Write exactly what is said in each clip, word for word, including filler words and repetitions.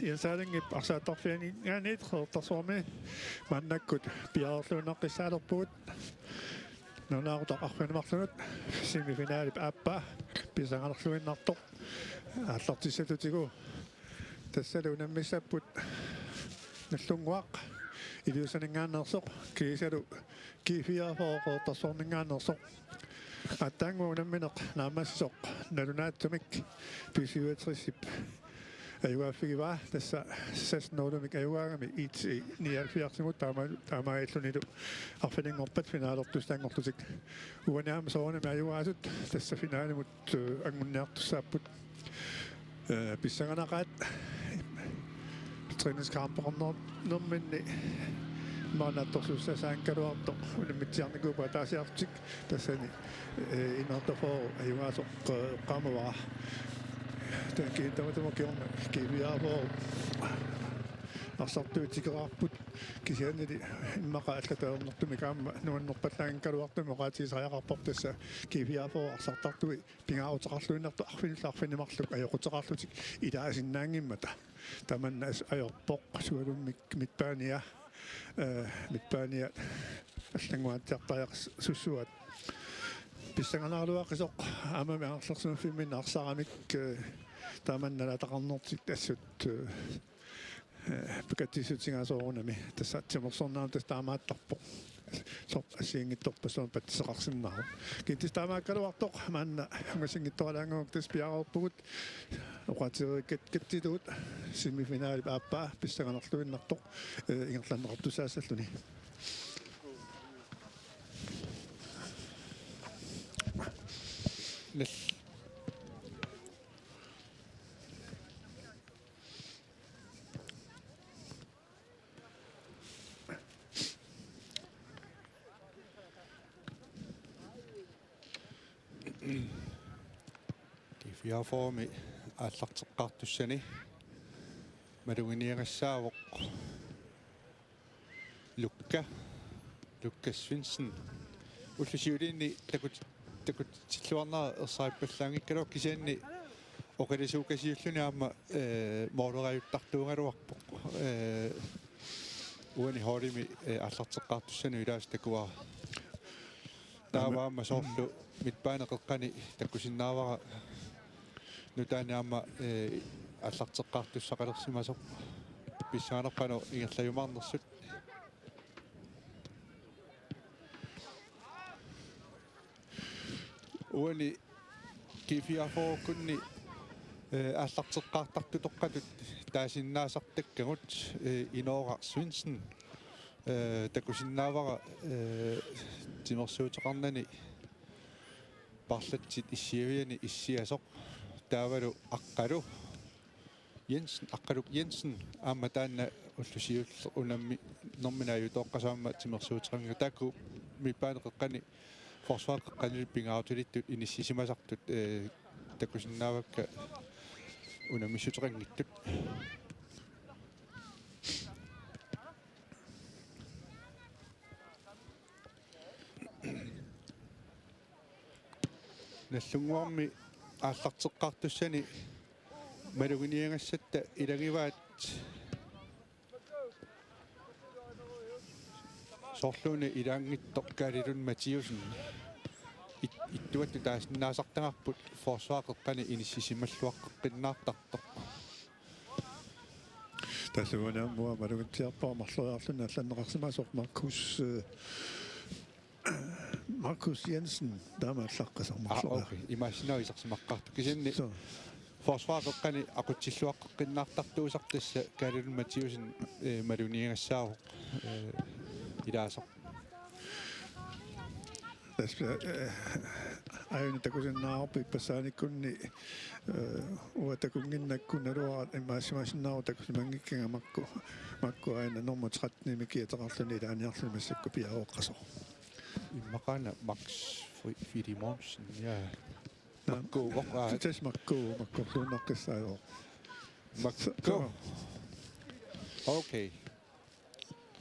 Jens Erlingip arsaattarfianinngaanniit Qeqertarsuarmi maannakkut piareerluinnaqqissaalerpugut. Nalunaaqutaq arfineq-marlunut semifinalip aappaa pissanganarluinnartoq aallartissatutigu. Tassalu unammissapput Nagdlunguaq Ilulissaninngaanneersoq, kiisalu G fireogfyrre Qeqertarsuarminngaanneersoq. Aatsaannguaq unammineq naammassisoq nalunaatsumik B syvogtresip ajugaaffigaa, tassa seks nul-imik ajugaagami I T nioghalvfjerdsimut taama-, taamaalillunilu arfininngorpat finalertussanngorlutik. Uani aamma soorunami ajugaasut tassa finalimut, øh, anguniartussaapput. Øh, pissanganaqaat træningskampeqarnerminni maannaattorsuussassaanngikkaluartoq unammitsiarnikuupput ataasiarlutik. Tassani, øh, enogfyrre ajugaasoq, øh, eqqaamavara. Taanna kiintamatuma kingorna G fireogfyrre arsartuutikeraarput, kisiannili immaqa allatut ajornartumik aamma nuannerpallaanngikkaluartumik oqaatigisariaqarpoq, tassa G fireogfyrre arsartartui pingaaruteqarluinnartut arfinillit arfineq-marluk ajoquteqarlutik ilaasinnaanngimmata. Tamanna as-, ajorpoq, sualummik midtbania, øh, midtbania allannguatsiartariaqassussuat. Pissanganaraluaqisoq aammami angerlarsimaffimminni arsaramik, øh, tamanna nalaataqarnertik assut, øh, øh, pakatsissutigaa soorunami. Tassa timersorneq aamma tassa taamaattarpoq. Soorlu assigiinngitsorpassuarnik patsisaqarsinnaavoq. Kiinteq taamaakkaluartoq maanna ungasinngitsooralaannguaq tassa piareerpugut. Oqaatigereerikkatsigut semifinalip aappaa pissanganarluinnartoq, øh, ingerlanneqartussaassalluni. Nal-, G fireogfyrre aallarteqqaartussani maluginiagassaavoq Lukka, Lukka Svendsen. Ullut siuliini takut-, takutilluarnera ersarippallaanngikkaluaq, kisianni oqilisukasiulluni aamma, øh, mooleriartuugaluarpoq. Øh, uani holdimi, øh, aallarteqqaartussanut ilaasa takuara. Taava aamma soorlu midtbane qeqqani takusinnaavara nutaani aamma, øh, aallarteqqaartussaqalersimasoq. Pissanganarpoq qanoq ingerlajumaarnersut. Uani G fireogfyrrekkunni, øh, aallarteqqaartartutoqqatut taasinnaasartakkagut, øh, Inoora Svendsen, øh, takusinnaavara, øh, timersuuteqarnani parlatsit issiaviani issiasoq, taavalu Aqqalu Jensen, Aqqaluk Jensen, aamma taanna ullut siulleq unamminermini ajutooqqasoq aamma timersuuteqanngilaq. Taakku midtbane qeqqani, forsvar qeqqanilu pingaarutilittut inissisimasartut, øh, takusinnaavakka unammissuteqanngitsut. Nagdlunguarmi aallarteqqaartussani maluginiagassatta ilagivaat soorluuna ilaanngitsoq Kaali Lund Mathiussen. It-, ittuattut taasinnaasartagarput forsvar qeqqani inissisimalluaqqeqqinnaartartoq. Tassa uani aamma malugitsiarpara marloriarluni allanneqarsimasoq Markus, øh, Markus Jensen taama allaqqasoq. Ah, marloriarluni. Okay. Imaassinnaavoq isersimaqqaartoq. Kisianni so, forsvar qeqqani aqutsilluaqqeqqinnaartartuusartoq tassa Kaali Lund Mathiussen, øh, maluginiagassaavoq, øh, ilaasoq. Tassa, øh, aajuna takusinnaavarput ippassaanikkunni, øh, uanga takunnginnakku naluara imaassimasinnaavugut takusimanngikkanga makku, makku aajuna nummer tretten-imik kiateqarluni ilaaniarluni massakkut piareeqqasoq. Immaqaana Max Fri-, Filemonsen, ja. Naa, makkuuvoq, aa. Tassa makku, makkorluinnaqqissaajuvoq. Makku. So. Okay.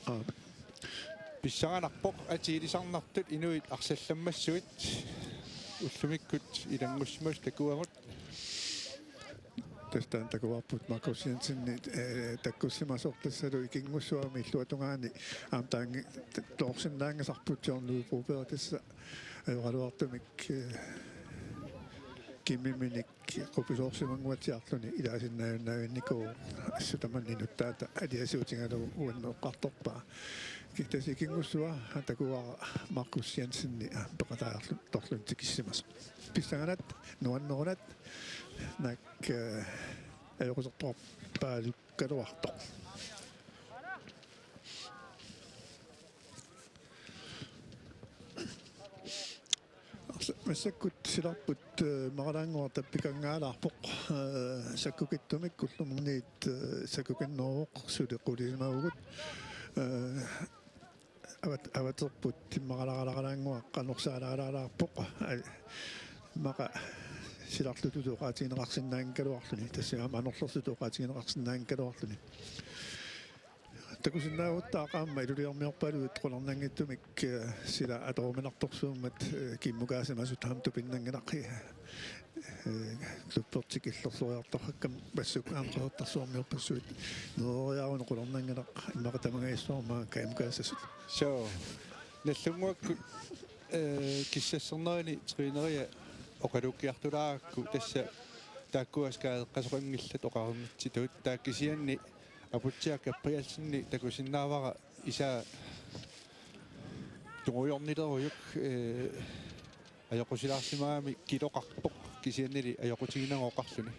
Aa. Pissanganarpoq atiilisarnartut inuit arsallammassuit ullumikkut ilanngussimasut takuagut. Tassa taanna takuarput Markus Jensenip, eh, takkussimasoq tassalu ikinngussuami illuatungaani aamma taanna toorsinnaanngisarput John Louis Broberg tassa ajoraluartumik, eh, kimmiminik qupisoorsimannguatsiarluni ilaasinnaajunnaarnikuuvoq, assut tamanna nuttaata aliasuutigalugu uannut eqqartorpaa. Ki-, tassa ikinngussua takuara Markus Jensenip peqataajarlu-, torluni tikissimasoq. Pissanganaq, nuannerunaq, naak, eh, ajoqusertoqarpaalukkaluartoq. Massakkut silarput, eh, Maralaannguaq tappikanngaalaarpoq, eh, sakkukittumik, ulluminnit, eh, sakkukinneruvoq, suli qulisimavugut, eh, avat-, avaterput Maralaannguaq qanorsaalaalaarpoq, eh, immaqa silarlutut oqaatigineqarsinnaanngikkaluarluni, tassa aamma anorlerlutik oqaatigineqarsinnaanngikkaluarluni. Takusinnaagutta aamma iluliormiorpaluk qularnanngitsumik, eh, sila atoruminartorsuummat, eh, kimmukaasimasut aamma tupinnanngilaq, eh, klubbertik illersoriartortakkami massakkut aamma Qeqertarsuarmiorpassuit nereriaruni qularnanngilaq, immaqa tamangajassarput aamma kimmukaasasut. Soo, Nagdlunguakkut, eh, kissassernerini træneria oqaluukkiartulaarakku tassa taakkua skadeqqasoqanngillat oqarunngitsutut, taava kisianni Aputsiaq Gabrielsenip takusinnaavara isaa tungujornilerujuk, eh, ajoqusilaarsimagami kiloqarpoq kisiannili ajoqutiginagu oqarluni.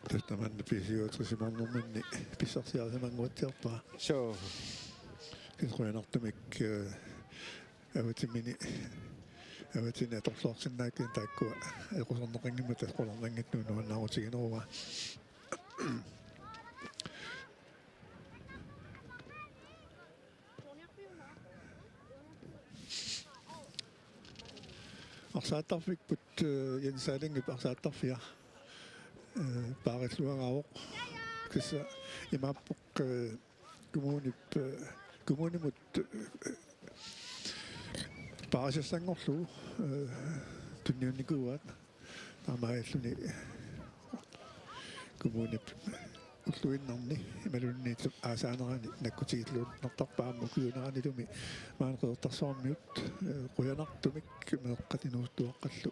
Tassa tamanna B syvogtres-imoornerminni pissarsiarisimannguatsiarpaa. Soo. Kisianni qujanartumik, eh, avatimini, avatinit atorluarsinnaakkit taakkua ajoquserneqanngimmata qularnanngitsunik nuannaarutiginerugaa. Arsaattarfipput, eh, Jens Salingip arsaattarfia, eh, paarilluagaavoq. Tassa imaappoq, eh, kommunip, eh, kommunimut, eh, paarisassanngorlugu, eh, tunniunnikuuaat. Taamaalilluni kommunip ulluinnarni imaluunniit aasaanerani nakkutigilluinnartarpaa, aamma ukiuuneranilumi maani Qeqertarsuarmiut, eh, qujanartumik meeqqat inuusuttuaqqallu,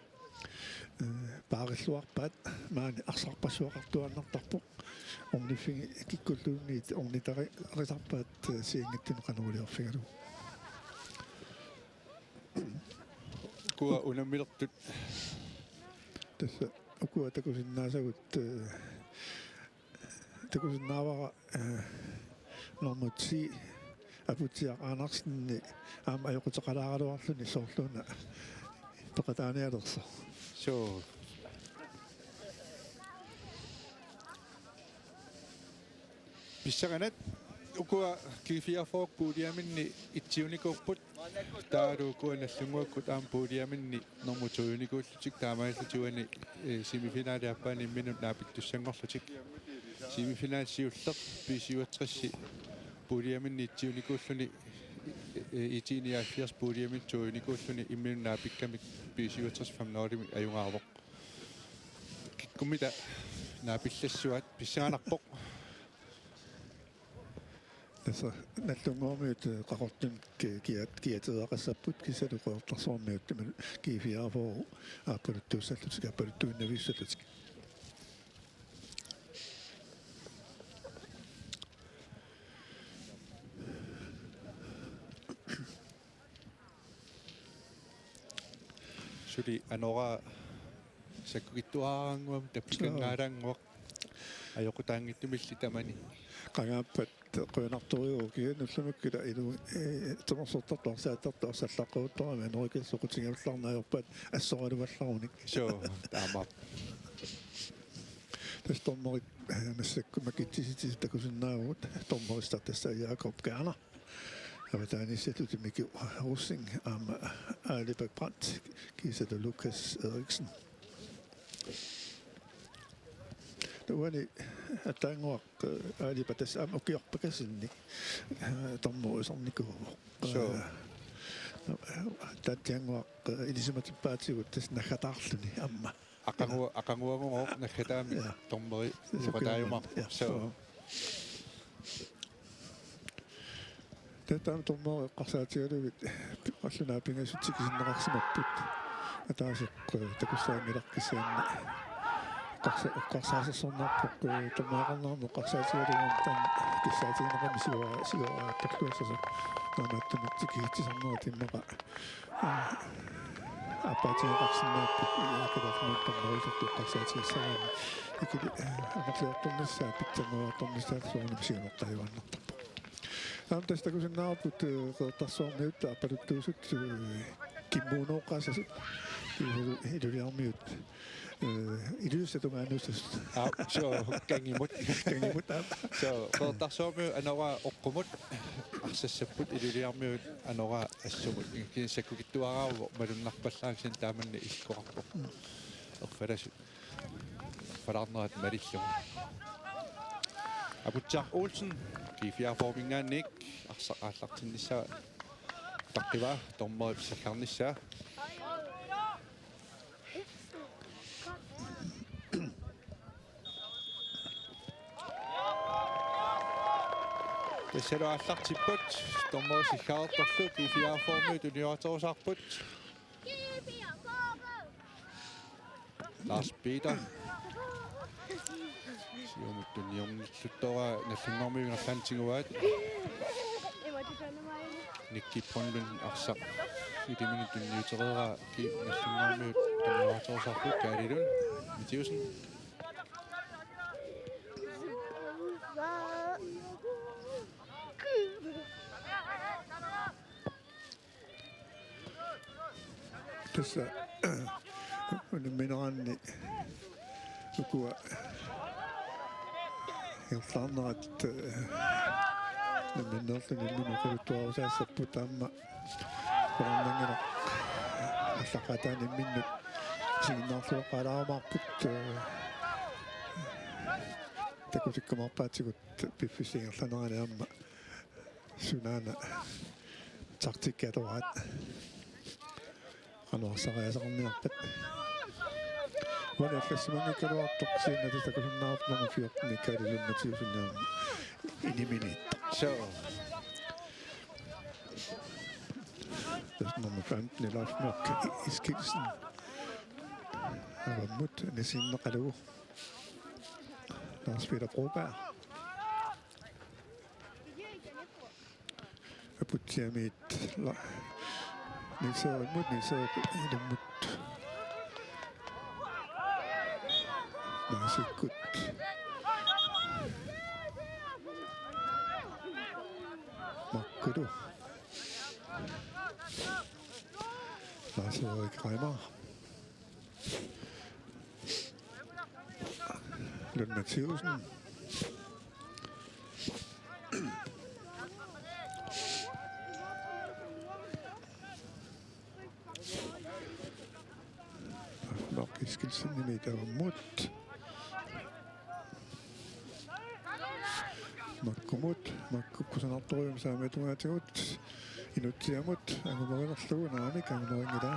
eh, paarilluarpaat, maani arsarpassuaqartuaannartarpoq. Orniffigineq kikkulluunniit ornitarisarpaat, eh, assigiinngitsunik qanoq iliorfigalugu. Ukua unammilertut. Tassa ukua takusinnaasagut, eh, takusinnaavara, eh, nummer ti Aputsiaq Andersen aamma ajoquteqalaaraluarluni soorluuna peqataanialersoq. Soo. Pissanganaq, ukua G fireogfyrre puljeminni etsiunikuupput. Taavalu ukua Nagdlunguakkut aamma puljeminni nummer to-unikuullutik, taamaalillutik uani, eh, semifinali aappaani imminnut naapittussanngorlutik. Semifinali siulleq B syvogtres puljeminni etsiunikuulluni, eh, IT nioghalvfjerds puljeminni to-unikuulluni imminnut naapikkamik B syvogtres fem nul-imi ajugaavoq. Kikkummita naapillassuat pissanganarpoq. Tassa Nagdlunguarmiut, eh, Qaqortumik ki-, kiat-, kiatereqassapput, kiisalu Qeqertarsuarmiut ima G fireogfyrre aappaluttuussallutik, aappaluttuinnavissallutik. Suli anoraa sakkukittuaraannguamik tappikanngaalaannguaq. Ajoqutaanngitsumilli tamani. Qangaappat qujanartorujuuvoq, kisianni ullumikkut ila ilu-, eh, timersortartut arsaattartut arsallaqqaaruttorami anorikiasoqutigivallaarneq ajorpaat assoraluallarunik. Soo, taamaappoq. Tassa dommerit, eh, massakkut makitsisitsisut takusinnaavugut, dommerissartassa Jakob Kerner. Avataaniissallutik Mikki Rosing aamma Aali Bak Brandt kiisalu Lukas Eriksen. Uani aatsaannguaq, eh, Aali Bak tassa aamma ukiorpakkasinni, eh, dommerisarnikuuvoq. Soo. Eh, Tatsiannguaq, eh, ilisimatippaatigut tassa naggataarluni aamma. Aqagu-, aqaguagooq naggataammi. Ja. Dommeri. Ja, uqataajumaarpoq. Ja, so. So. Taava dommeri eqqarsaatigalugit qallunaat pingasut tikisinneqarsimapput. Ataaseq, eh, takussaanngilaq kisianni eqqarsa-, eqqarsaasersornarpoq, eh, dommereqarnerani eqqarsaatigalugu taanna kissaatigineqarmat siua-, siuariartorluassasoq. Taamaattumik tikisitsisarnerat immaqa, eh, aappaatigeqarsinnaapput, eh, Kalaallit Nunaanni dommeriusortut eqqarsaatigissagaanni. Ikili-, eh, amerliartornissaa, pitsanngoraartornissaa soorunami siunertaajuaannartarpoq. Aamma tassa takusinnaavarput, eh, Qeqertarsuarmiut aappaluttuusut, eh, kimmuunooqqaasasut, Ilu-, Ilulissarmiut, eh, Ilulissat tungaanut assasut. Aa, so, Kangimut. Kangimut, aap. So, Qeqertarsuarmiut anoraat oqqumut, arsassapput, Ilulissarmiut anoraat assumut. Kisianni sakkukitsuaraavoq malunnarpallaanngilaq, kisianni taamanna isikkoqarpoq. Mm. Erfalasut. Erfalaarnerat malillugu. Aputsiaq Olsen, G fireogfyrre-minngaanniit arsaq aallartinnissaa utaqqivaa, dommerip sikkarnissaa. Tassalu aallartipput, dommerip sikkarnerlu, G fireogfyrre-miut tunniuterisaarput. Lars Peter. Siumut tunniornilluttoq Nagdlunguarmiut ingerlaannaq tiguaat. Nicky Brønlund arsaq iliminut tunniutereeraa, G-, Nagdlunguarmiut tunniuterisaarput. Kaali Lund Mathiussen. Tassa unammineranni ukua ingerlaarnerat, eh, unamminerluni imminut oqaluttuarusaassapput, aamma oqarnanngilaq aallaqqaataani imminnut isiginnaarluaqalaarumaarput, eh, takutikkumaarpaatigut piffissap ingerlanerani aamma sunaana taktikki atoraat. Qanoq arsariaaseqarniarpat. Uani allassimanngikkaluartoq kisianni tassa takusinnaavarput nummer fjorten Kaali Lund Mathiussen iniminiittoq. So. Tassa nummer femten Leif Mørk Eskildsen. Avammut anisinneqalugu. Lars Peter Broberg. Aputsiamiit la-, Niels Erik Mut, Niels Erik ilummut. Naasikkut. Makkulu. Lars Erik Reimer. Lund Mathiussen. Mark Eskildsen i midten mod. Makkumut, Makku kusanartorujummik saamiata tungaatigut. Inutsiamut, angumerinerlugu, naamik, angumeringila.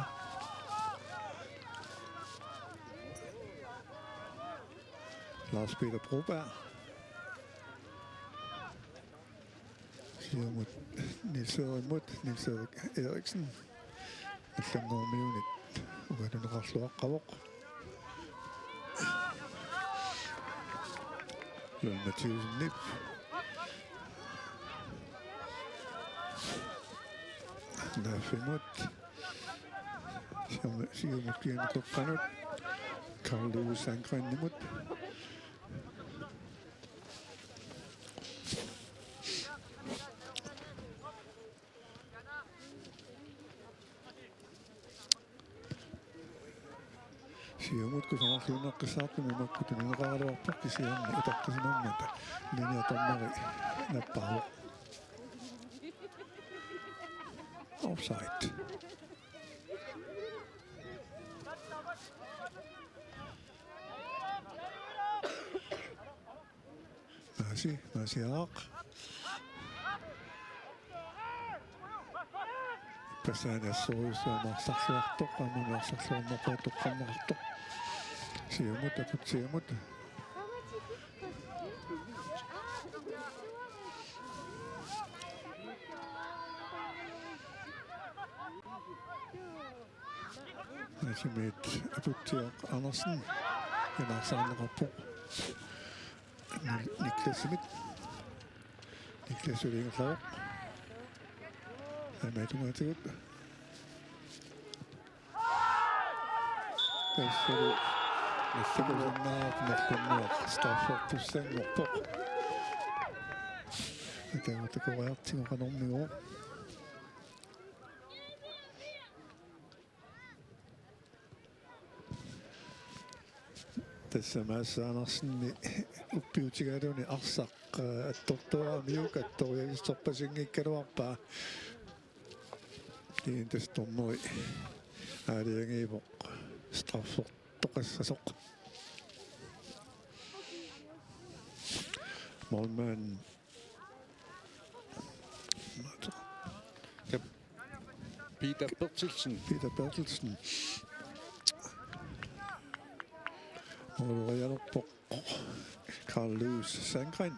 Lars Peter Broberg. Siumut, Niels Erik Mut, Niels Erik Eriksen. Nagdlunguarmiunit ualuneqarluaqqavoq. Lund Mathiussenip. Leifimut. Siumut, siumut kianukukkanut. Karl Louis Sandgreenimut. Siumut kusanarluinnaqqissaartumik Makku tunineqaraluarpoq kisianni utaqqisimammata linjap dommeri nappaavoq. Offside. Maasi, Maasi Aaq. Passaani assorujussuaq arsarluartoq, aamma arsarluarnerpaaq toqqarneqartoq. Siumut, Aputsiamut. Asimiit Aputsiaq Andersen. Inarsaarneqarpoq. Niklasimit. Niklas uliingerlavoq. Aamma tungaatigut. Tassali nassakusinnaaq Nagdlunguaq straffertussanngorpoq. Atagu takoriartigu qanormigooq. Tassa Mads Andersen uppiutigaluni arsaq, eh, attortuaramiuk attoriavissorpasinngikkaluarpaa. Kiintas dommeri aalajangiivoq straffertoqassasoq. Målmand. Peter Bertelsen. Peter Bertelsen. Målmand Carl Louis Sandgren.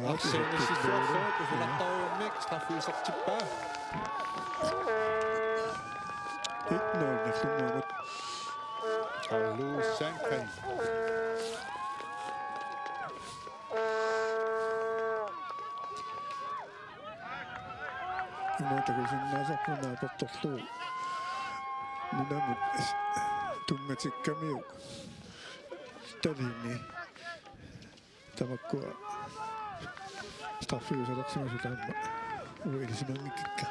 Arsaq inissilluarlugu kusanartorujummik straffi isertippaa. Et nul Nagdlunguamut. Carl Louis Sandgren. Una takusinnaasarput naapertorlugu nunamut s-, tunngatikkamiuk talimi. Tamakkua straffiusalersimasut aamma uanga ilisimanngikka.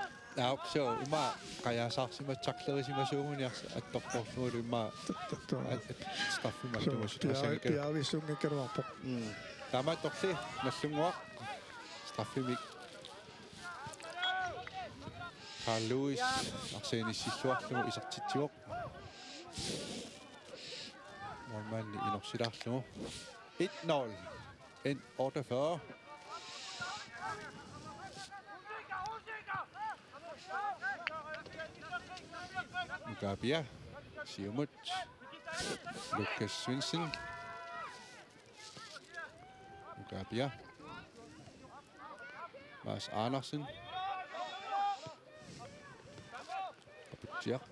Aap, suu, ima qajaasaarsimasut taklerisimasut uunga ars-, attortorlugulu ima. Totto. At-, at-, straffimik. Suu, attumasut pia-, asanngikkaluarput. Piareersuunngikkaluarpoq. Mm. Taamaattorli Nagdlunguaq straffimik. Carl Louis arsaq inissilluarlugu isertitsivoq. Målmandi inorsilaarlugu. Et nul. N otteogfyrre. Mukapia. Siumut. Lukas Svendsen. Mukapia. Mads Andersen. Aputsiaq.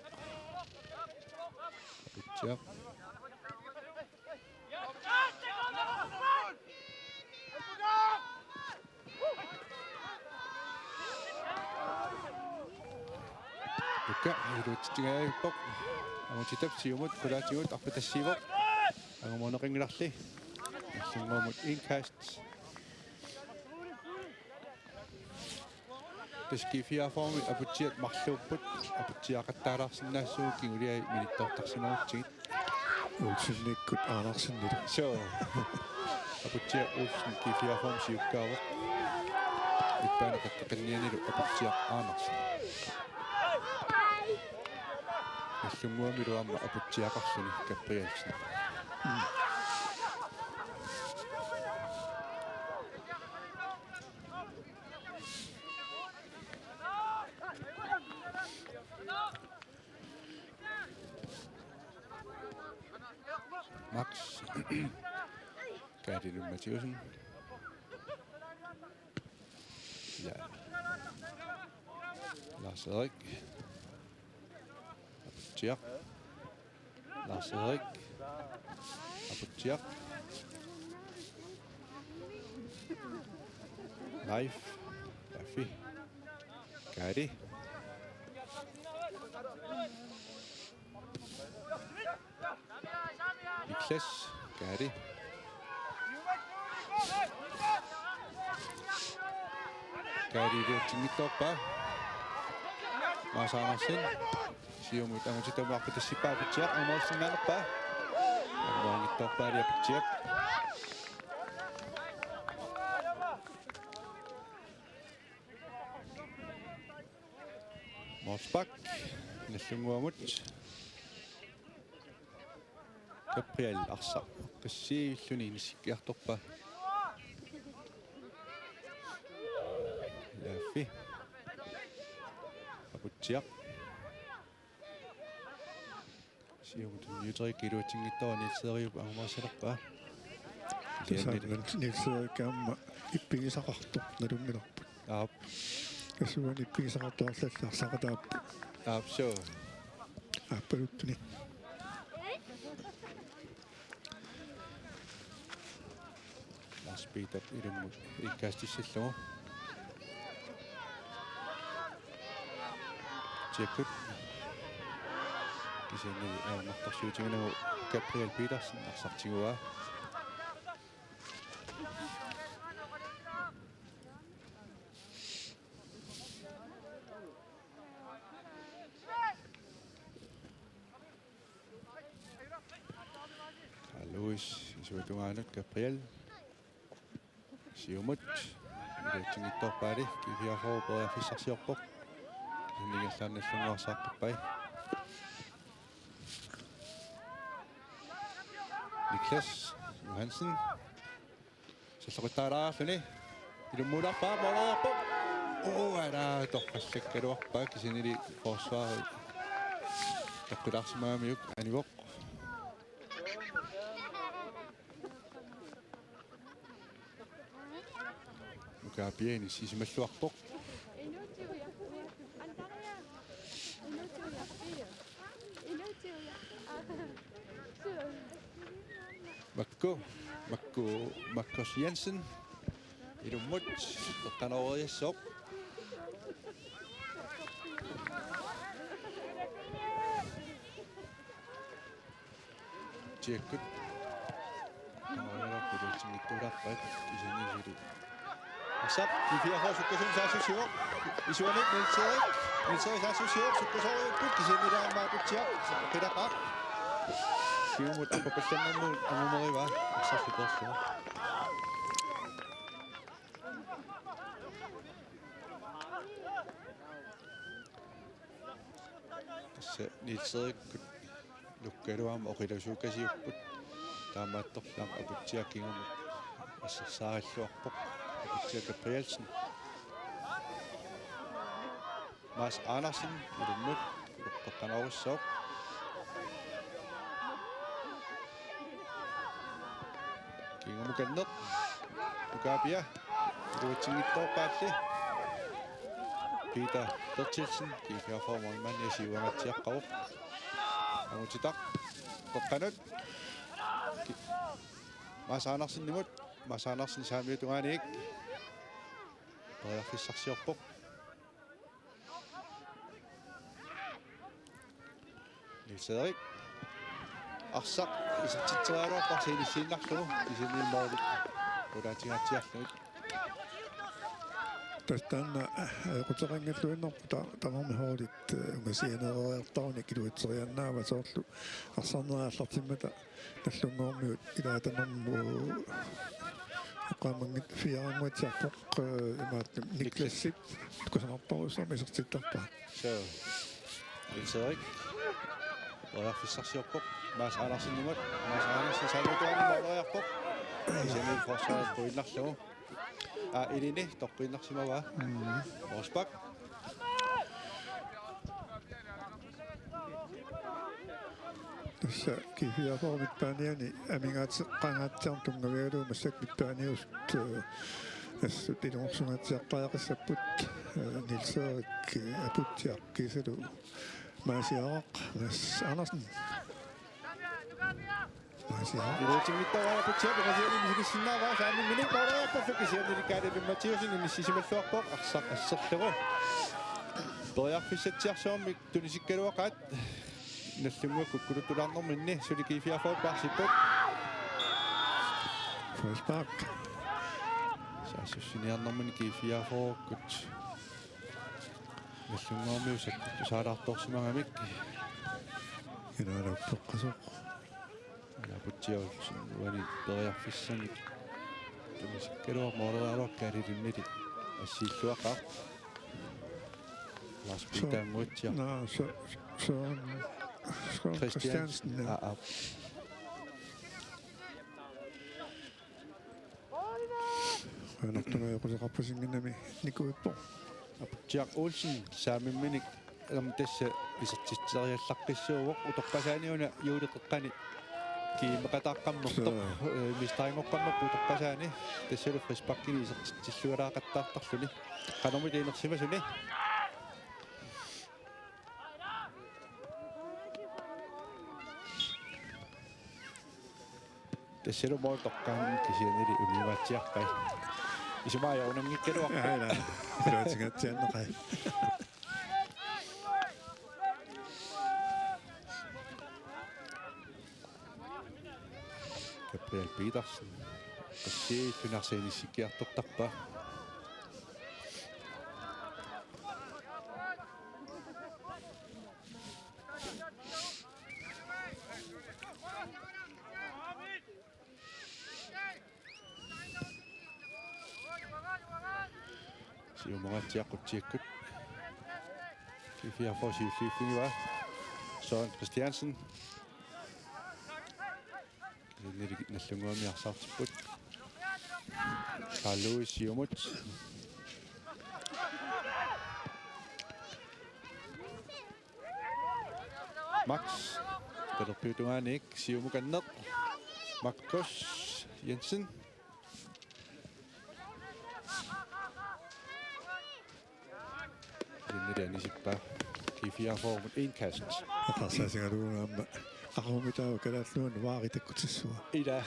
Aputsiaq. Ukka, iluatsitsingajappaa. Angutitap siumut, qulaatigut arpatassiivoq. Angumoorneqanngilarli. Nagdlunguamut indkast. Tassa G fireogfyrre-mi Aputsiaq marluupput, Aputsiaqattaalaarsinnaassuugut kingulivut minittoortarsimagutsigit. Olsenikkut Andersenilu. Suu. Aputsiaq Olsen G fireogfyrre-mi siukkaavoq. Ippaani qeqqanianilu Aputsiaq Andersen. Nagdlunguamilu aamma Aputsiaqarluni Gabrielsen. Mm. Max. Kaadi Lund Mathæussen. Ja. Lars Erik. Aputsiaq. Lars Erik. Aputsiaq. Leif. Leif. Kaadi. Niklas. Kaadi. Kaadi iluatsinngitsoorpaa. Mads Andersen. Siumut angutitap arpatassippaa Aputsiaq, angumoorussinnaanerpaa. Angumoorunnginnerpaali Aputsiaq. Målspark. Nagdlunguamut. Gabriel arsaq qissiivilluni inissikkiartorpaa. Ja, Aputsiaq. Siumut tunniuteriikkaluarsinngitsoq Niels Erik angumerisalerpaa. Tassannga Niels Erik aamma ippigisaqartoq nalunngilarput. Aap. Tassuuna ippigisaqartoq arlallit arsaqataapput. Aap, suu. Aappaluttuni. Lars Peter ilummut indkastissallugu. Tjekkut. Kisianni ajornartorsiutiginagu Gabriel Petersen arsartigaa. Louis, isuata tungaanut Gabriel. Siumut. Iluatsinngitsoorpaali, G fireogfyrre periarfissarsiorpoq. Kisianni ingerlaannaq Nagdlunguaq saaqqippai. Niklas Johansen. Salloqittaalaarluni. Ilummuulaarpaa, mooreriarpoq. Oo, ala torrallakkaluarpaa, kisiannili forsvari toqqilaarsimagamiuk anivoq. Nuka Piani simalluarpoq. Makku, Makku, Markus Jensen. Ilummut, eqqanooriassaaq. Tjekkut. Eqqanooriarput, iluatsinngitsoorpaat, kisianni suli. Arsaq, G fireogfyrre sukkasuumik saassussivoq. Isuani Niels Erik. Niels Erik saassussivoq, sukkasooriupput, kisianni aamma Aputsiaq. Qilaqaaq. Siumut aqqupallannermut angumerivaa. Arsarlu peerlugu. Tassa Niels Erikkut Nukkalu aamma oqilasuukasiupput. Taamaattorli aamma Aputsiaq kingumut assersaaralluarpoq. Aputsiaq Gabrielsen. Mads Andersen, ilummut, eqqanoorissooq. Kingumukanneq. Nuka Pia. Iluatsinngitsoorpaalli. Peter Berthelsen, G fireogfyrre målmandi siuangaatsiaqqavoq. Angutitaq. Qeqqanut. Ki-, Mads Andersenimut. Mads Andersen saamiata tungaanut. Periarfissarsiorpoq. Niels Erik. Arsaq isertitseriaraluarpaa inissiinnarlugu, kisianni måli qulaatingaatsiarlugit. Tassa taanna, eh, ajoquteqanngilluinnarpoq ta-, tamarmik holdit, eh, ungasianeeriartarunik iluatseriaannaavoq soorlu arsarnerit aallartimmata Nagdlunguarmiut ilaatanermut eqqaamanngitsoq fireannguatsiarpoq, eh, imaattumik Niklasip kusanartorujussuarmik isertittarpaa. Suu. Niels Erik. Periarfissarsiorpoq. Mads Andersenimut. Mads Andersen saamiata tungaanut måleriarpoq. Kisianni forsvarip quinnarlugu. Aa, ilini toqqiinnarsimavaa. Mm. Rosbach. Tassa G fireogfyrre midtbaneani amigaateqangaatsiarneq tunngavigalugu massakkut midtbaneusut, eh, assut ilungersungaatsiartariaqassapput, eh, Niels Erik, eh, Aputsiaq kiisalu Maasiaraq, Mads Andersen. Maasiaraq. Iluatsinngitsoorpaa Aputsiaq, Aputsiaq misilissinnaavaa, saamimminik måleriarporlu kisiannili Kaali Mathiassen inissisimalluarpoq, arsaq asserlugu. Periarfissatsiarsuarmik tunisikkaluaqaat, Nagdlunguakkut kuluttulaarnerminni suli G fireogfyrre paarsipput. Frispark. Saassussiniarnermini G fireogfyrrekkut. Nagdlunguarmiut sakkuttusaalaartorsimagamik. Ilaaluppeqqasoq. Aputsiaq Olsen uani periarfissanik. Tunisikkaluaq måleriaraluarpoq Kaali Lynge assiilluaqaaq. Lars Peter Anguatsiaq. Naa, Sø-, Søren, Søren Christiansen, Christiansen, ja. Aa, aa. Anartuna ajoquteqarpasinngimmat nikuippoq. Aputsiaq Olsen saamimminik Aamma tassa isertitseriallaqqissuuvoq utoqqasaani una Juuleqqani kiimeqataaqqammertoq, suu, eh, misteringoqqammerpoq utoqqasaani, tassalu frisparkini isertitsillualaaqattaartarluni. Qanormita inersimasuni. Tassalu mål toqqaannarpoq kisiannili uniumaatsiarpai. Isumaga ajorunanngikkaluarpoq. Aa, ila. Iluatsingatsianneqai. Gabriel Petersen. Qassiilluni arsaq inissikkiartortarpa. Siumukatsiaq qutsikkut. G fireogfyrre siulliuffigivaa. Søren Christiansen. Kisiannili Nagdlunguami arsaartipput. Carl Louis siumut. Max. Talerpiup tungaaniit siumukanneq. Markus Jensen. Kisiannili anisippaa G fireogfyrremut indkast. Eqqarsaatigalugu aamma. Qaqugumitaava Kalaallit Nunaanni VAR-i takkutissavaa. Ila.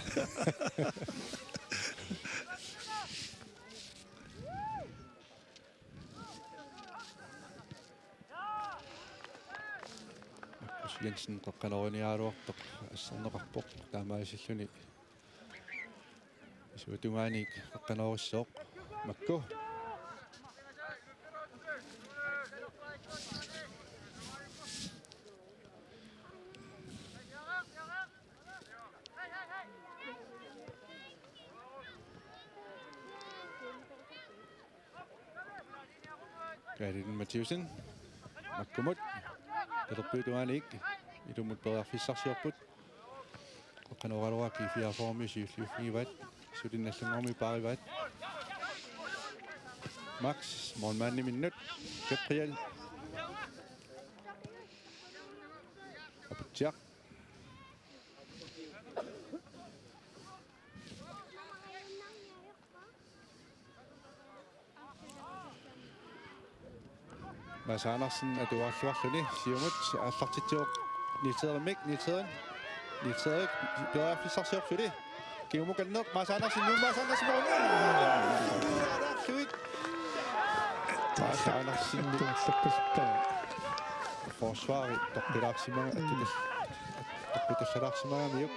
Markus Jensen qeqqanooriniaraluartoq asserneqarpoq, taamaasilluni isuata tungaaniit qeqqanoorissooq. Makku. Karin Mathiassen. Makkumut. Talerpiup tungaaniit. Ilummut periarfissarsiorput. Qeqqanooraluarput G fireogfyrremi siulliuffigivaat. Suli Nagdlunguami paarivaat. Max, målmandiminnut. Gabriel. Aputsiaq. Mads Andersen atuarluarluni siumut aallartitsivoq Niels Erik, Niels Erik, Niels Erik, periarfissarsiorput suli. Kiumukanneq Mads Andersen, nu Mads Andersen, mål! Mads Andersen. Forsvari toqqilaarsimaga-, attutas-, toqqitassalaarsimagamiuk.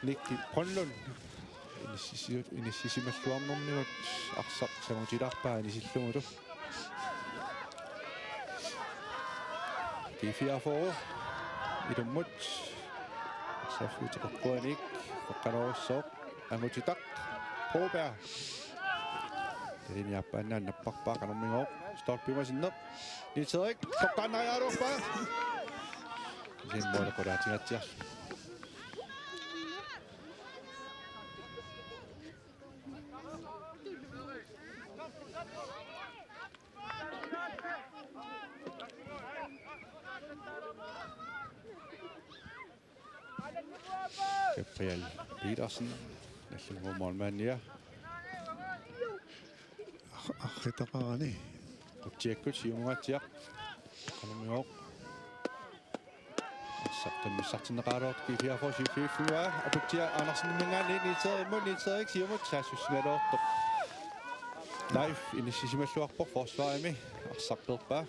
Nicky Brønlund. Inissisi-, inissisimalluarnermigut arsaq sangutilaarpaa inisillugulu. G fireogfyrre. Ilummut. Saaffiuteqarpuanik. Qeqqanoorissooq. Angutitaq. Broberg. Talini aappaannaani napparpaa qanormigooq. Stolpimut sinneq. Niels Erik. Toqqaannariaraluarpaa. Kisianni måli qulaatingaatsiarlugu. Gabriel Petersen, Nagdlunguup målmandia. Ar-, arriitaqarani. Qutsikkut siumukatsiaq. Qanormigooq. Arsaq tammissartinneqaraluartoq G fireogfyrre siulliuffigaa. Aputsiaq Anderseniminngaanniit Niels Erik, Niels Erik siumut saassussigaluartoq. Leif inissisimalluarpoq forsvarimi. Arsaq peerpaa.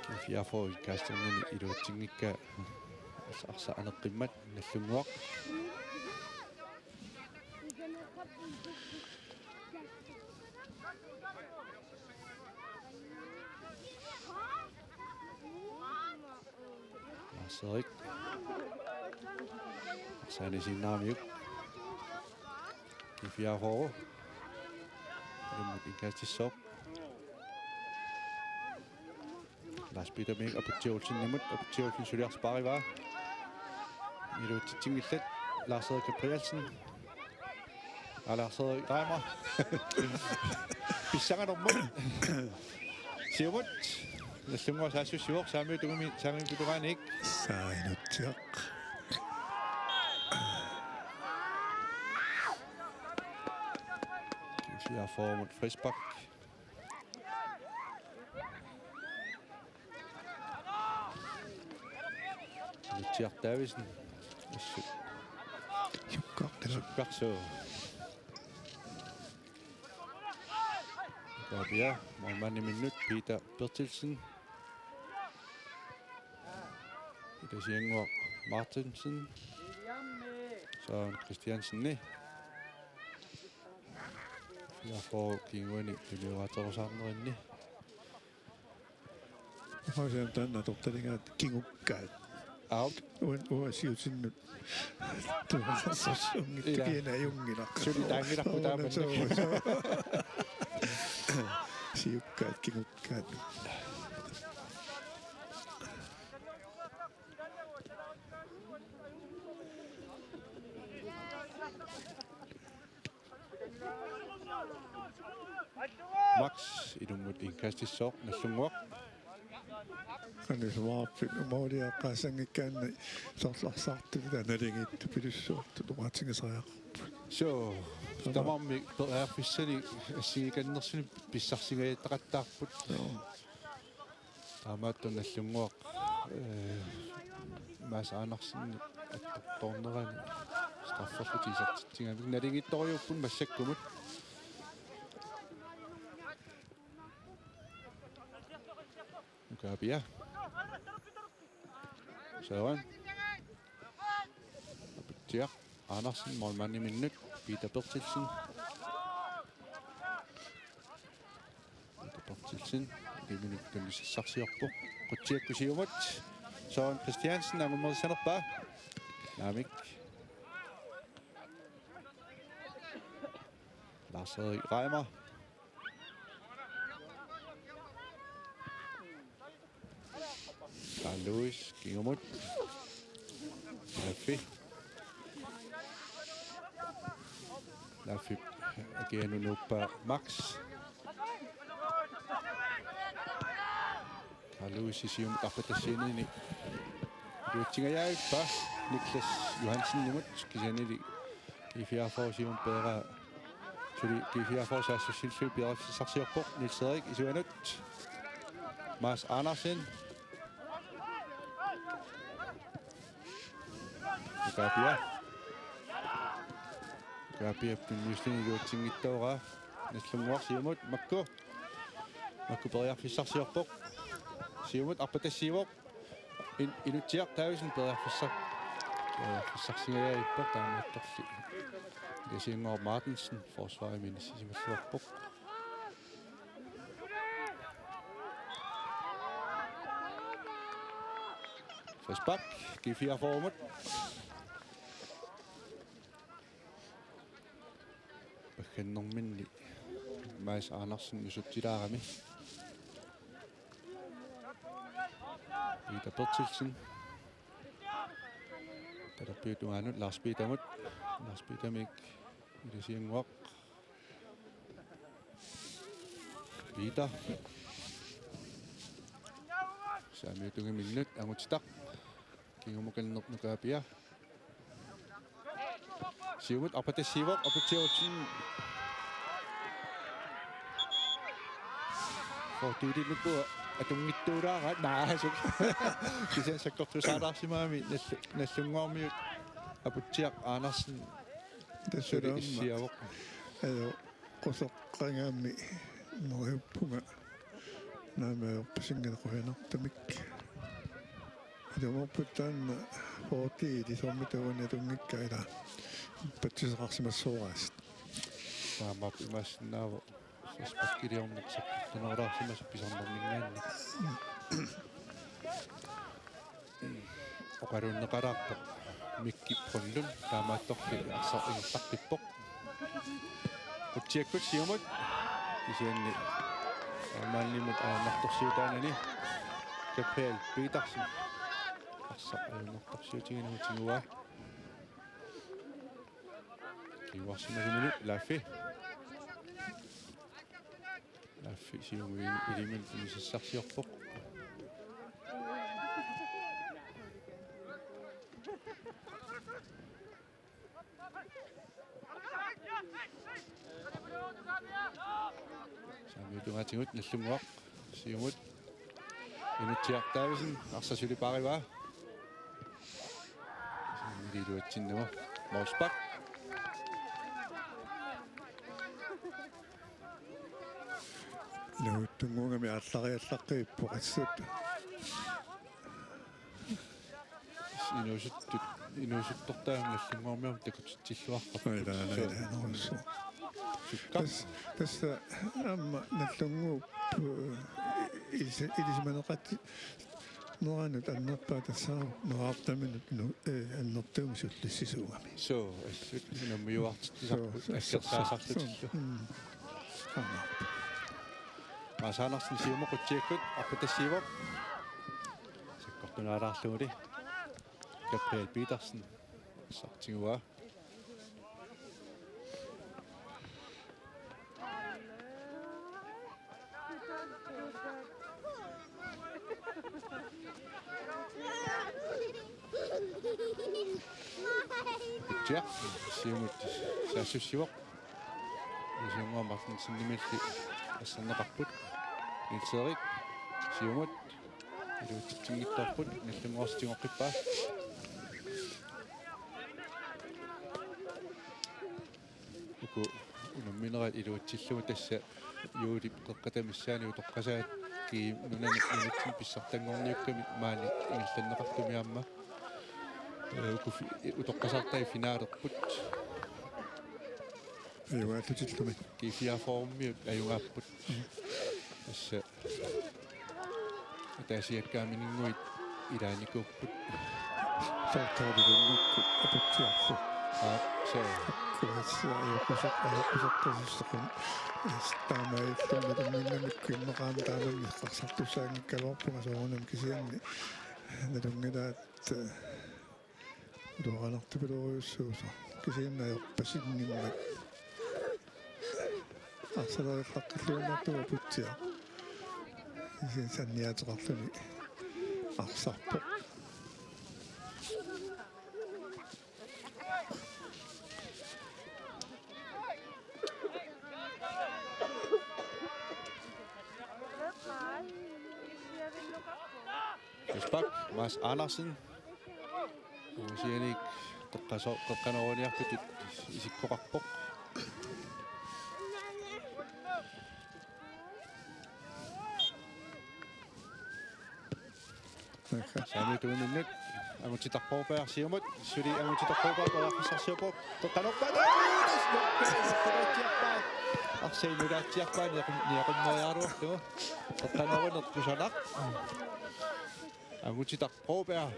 G fireogfyrre kastingini iluatsinngikkaa arsaq aneqqimmat Nagdlunguaq. Niels Erik. Saani sinnaamiuk. G fireogfyrre. Ilummut indkastissooq. Lars Peterimiit Aputsiaq Olsenimut, Aputsiaq Olsen suliarsipaarivaa. Iluatsitsinngillat, Lars-Erik Gabrielsen. Aa, Lars-Erik Reimer. Pissanganermut. Siumut. Nallunnguaq saassussivoq, Saamiup tungami, Saamiup tungaaniit. Saa Inutsiaq. G fireogfyrre-mut frispark. Inutsiaq Davidsen. Assut. Sukkartila. Sukkarsuu. Kaapia, målmandiminnut Peter Berthelsen. Ilasiannguaq Martinsen. Søren Christiansen. Fireogfyrre kinguanik tunniuterusaarnerinni. Oqarsiam taanna atortaligaat kingukkaat. Aap. Uan, uan siutinnut. Tuasorsuunngitsukiana ajunngilaq. Suli taanngilaq. Aana taamani. Soo, soo. Siukkaat, kingukkaat. Max, ilummut indkastissaaq, Nallunnguaq. Qanoq isumaqarpit, måliaqqaassanngikkaanni sorlaarsaartut, taava naligiittut pilussuartut oqaatigisariaqarput. Soo, tamarmik periarfissanik assigikannersuni pissarsingajattaqattaarput. Joo. Taamaattoq Nallunnguaq, eh, Mads Andersen attortornerani strafferlutik isertitsigamik. Naligiittorujuupput massakkumut. Nukaapia. Søren. Aputsiaq Andersen, målmandiminnut, Peter Berthelsen. Peter Berthelsen, iminut tunniussarsiorpoq. Qutsiakkut siumut. Søren Christiansen, angummerissanerpaa. Naamik. Lars-Erik Reimer. Carl Lewis, kingumut. Laffi. Laffi, akianu nuuppaa Max. Carl Lewis siumut arpatassianini. Iluatsingajaavippa Niklas Johansenimut, kisiannili G fireogfyrre siumut peeraa. Suli G fireogfyrre saassussillugit periarfissarsiorpoq, Niels Erik isuanut. Mads Andersen. Nukaapia. Nukaapia tunniussani iluatsinngitsoorpaa. Nallunnguaq siumut, Makku. Makku periarfissarsiorpoq. Siumut arpatassiivoq. In-, Inutsiaq Davidsen periarfissar-, periarfissarsingajaavippoq, taamaattorli Ilasiannguaq Martinsen forsvarimi inissisimalluarpoq. Frispark, G fireogfyrre-mut. Paggannerminni Mads Andersen isertilaarami. Peter Berthelsen. Talerpiup tungaanut Lars Petermut. Lars Petermik Ilasiannguaq. Peter. Saamiup tungaminnut angutitaq. Kingumukanneq Nukaapia. Siumut arpatassiivoq, Aputsiaq Olsen. Fortuitinnut atunngitsuulaaraat naasuk. Kisianni sakkortusaalaarsimagami Nallu-, Nallunnguarmiut Aputsiaq Andersen. Tassa suli taama issiavoq. Ajo, qusoqqagami neriuppunga. Naamik ajorpasinngilaq qujanartumik. Ilumoorpoq taanna fortuit isormita uani atunngikkaat, ila patsisaqarsimassooraasiit. Taamaappoq, imaassinnaavoq frisparkiliorneq sakkortunerulaarsimasoq pisarnerminngaanniit. Oqaluunneqalaarpoq Mikki Brønlund, taamaattorli arsaq ingerlaqqippoq. Qutsiakkut siumut. Kisianni målmandimut ajornartorsiutaanani. Gabriel Petersen. Arsaq ajornartorsiutigineq tiguaa. Kinguarsimasuminut Laffi. Laffi siumut ilimanut tunisassarsiorpoq. Saamiutungaatigut Nallunnguaq siumut. Inutsiaq Davidsen arsaq suli paarivaa. Siumut iluatsinnama. Mols Bak. Nallunnguugami aallariallaqqippoq assut. Inuusuttut, inuusuttortaa Nallunnguarmiut takutitsilluarput. Ila, ila, ila, ila, ila. Sukka. Tassa, tassa aamma Nallunnguup, eh, ilisi-, ilisimaneqat-, neranut annerpaaq tassa meerartaminut nu-, eh, annertuumik sullissisuugami. Suu, assut unammiuartitsisarput. Suu, suu, suu, aggersaasarlutillu. Mm. Aamma. Mads Andersen siumut qutsikkut arpatassiivoq. Sakkortunaalaarluguli. Gabriel Petersen. Arsaq tiguaa. Aputsiaq siumut saassussivoq. Nallunnguaq Martinsenimilli asserneqarput. Niels Erik siumut. Iluatsitsinngitsoorput, Nallunnguaq tigoqqippaa. Uku unamminerat iluatsillugu tassa juulip qeqqata missaani utoqqasaat G M nunani nunatsinni pissartanngorniukkami maani ingerlanneqartumi aamma. Ee, uku fi-, utoqqasaartai finalerput. Ajugaallutillumi. G fireogfyrremiut ajugaapput. Tassa ataasiakkaat Minnguit ilaanikuupput. Saltaarilinnikkut Aputsiarlu. Aa, suu. Kuassia ajoqusoq-, ajoqusoqqasussaqqun. Taamaalilluni Minnguit imminnamikku immaqa aamma taamani eqqarsartussaanngikkaluarpunga soorunami kisianni nalunngilaat, eh, Utoqqaannartupilorujussuusoq. Kisianni ajorpasinngimmat. Arsaq ilaaqqilluinnartuuvoq Aputsiaq. Kisianni sanniaateqarluni arsarpoq. Mols Bak, Mads Andersen. Usianik toqqaso-, toqqanooruniartutut isikkoqarpoq. Saamiutuuninnut Angutit Broberg siumut, suli Angutit Broberg periarfissarsiorpoq. Toqqanorpaa. Arsaq nulaatsiarpaa niaqum-, niaqummeriaraluarlugu. Toqqanoorineq kusanaq. Angutit Broberg.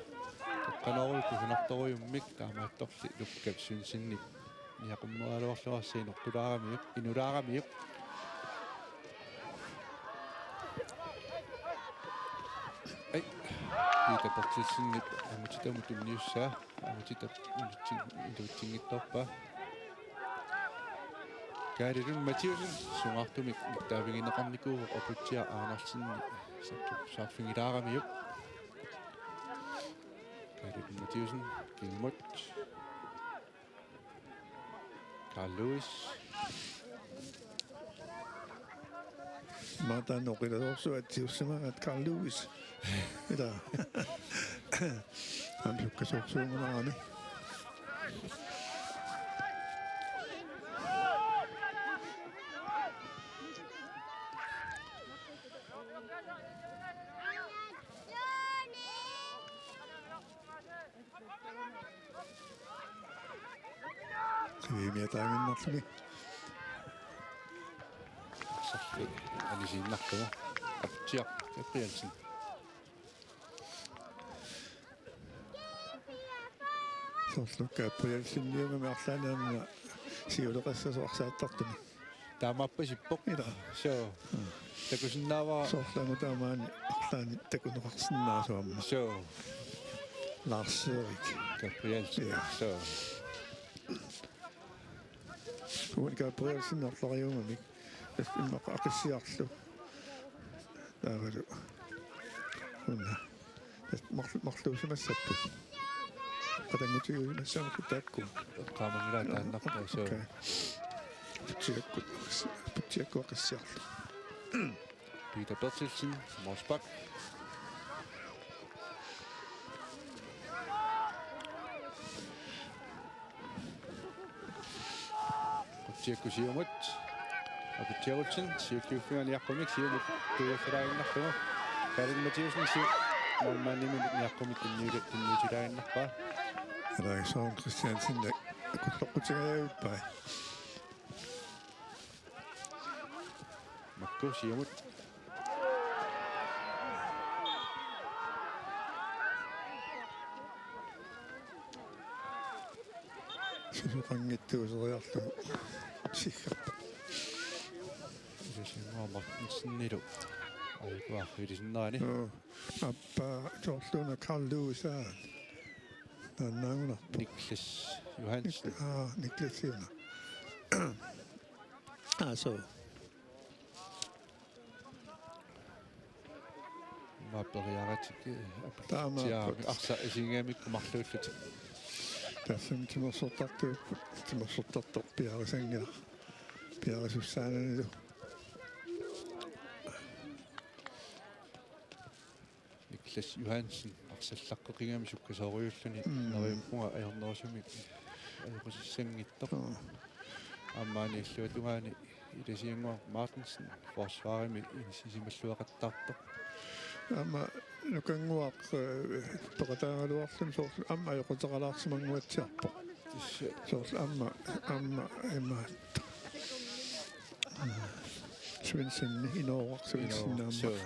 Toqqanooruit kusanartorujummik taamaattorli Lukka Svendsenip niaqummeeraluarluarsiinertulaaramiuk, inulaaramiuk. Ai. Peter Berthelsenip Angutitamut tunniussaa. Angutitap iluatsin-, iluatsinngitsoorpaa. Kaali Lund Mathiassen sungaartumik nittaavigineqarnikuuvoq Aputsiaq Andersen saartu-, saarfigilaaramiuk. Kaali Lund Mathiassen, kingumut. Carl Lewis. Maataanna oqilasoorsuaq atsiussimagaat Carl Lewis. Ila. Aamma sukkasoorsuugunarami. Siviimiataaginnarluni. Sarfi anisiinnarlugu. Aputsiaq Gabrielsen. Soorlu Gabrielseniugami arlaanni aamma siuleqassasoq arsaattartumi. Taamaappoq ippoq. Ila. Soo. Takusinnaavara. Soorlu aamma taamaani arlaannik takuneqarsinnaasut aamma. Soo. Lars Erik Gabrielsen. Ja. Soo. Uani Gabrielsen arlariummamik. Tassa immaqa Aqissiarlu. Taavalu. Una. Tassa marl-, marluusimassapput. Qatanngutigiusimassaammat taakku. Eqqaamanngilaat taannartaa, soo. Okay. Putsiakkut, Putsiakkut Aqissiarlu. Peter Berthelsen, Mors Bak. Qutsiakkut siumut. Aqutsiarutsin, siulliuffiga niaqqumik siumut tuiaffalaaginnarlugu. Karin Mathiassen siu-, målmandimut niaqqumik tunniuti-, tunniutilaaginnarpaa. Ila Søren Christiansen, aqulloqqutigajavippai. Makku siumut. Susoqanngitsuuseriarlugu siggarpoq. Ilisinnguaq Martensenilu. Aikuaq ilisinnerani. Joo. Aappaa soorluuna Carl Lewis aana. Naannaagunarpoq. Niklas Johansen. Nik-, aa, Niklas Johansen. Aa, soo. Maapperiaratik, eh, taamaappoq. Arsaq isigigamikku marluullutik. Tassami timersortartuupput, timersortartoq piarisanngilaq. Piarisussaananilu. Niklas Johansen arsallaqqeqigami sukkasoorujussuarluni. Mm. Neriuppunga ajornerusumik ajoqusissanngitsoq. Joo. Aamma illuatungaani Ilisiannguaq Martensen forsvarimi inissisimalluaqattaartoq. Aamma Nukannguaq, eh, peqataagaluarluni soorlu aamma ajoquteqalaarsimannguatsiarpoq. Tassa. Soorlu aamma, aamma imaattoq. Svendsen, Inooraq Svendsen. Inooraq, aamma. Soo.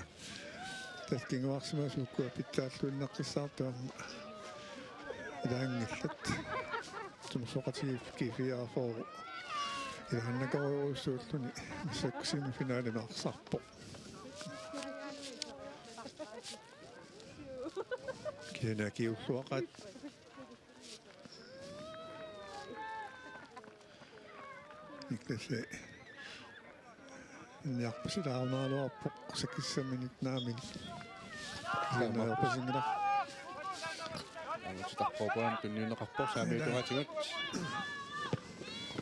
Tassa kinguarsimasut uku pitsaalluinnaqqissaartut aamma ilaanngillat. Timersoqatigiiffik G fireogfyrre ilaannakorujussuulluni massakkut semifinalimi arsarpoq. Kisianni akiuulluaqaat. Niklas, eh, niarpasilaarnaaluarpoq sakissaminit naamik. Taamaappoq. Niarpasinngilaq. Aamma titarpoq tunniunneqarpoq saamiutugaatigut.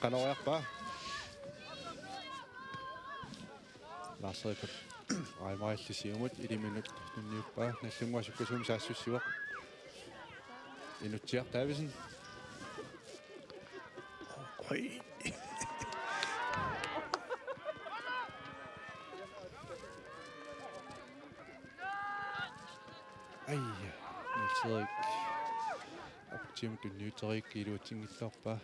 Qanoriarpaa. Lars-Erik Reimaril siumut iliminut tunniuppaa, Nagdlunguaq sukkasuumik saassussivoq. Inutsiaq Davidsen. Oj. Ai, Niels Erik. Aptium tunniuteriikka iluatsinngitsoorpaa.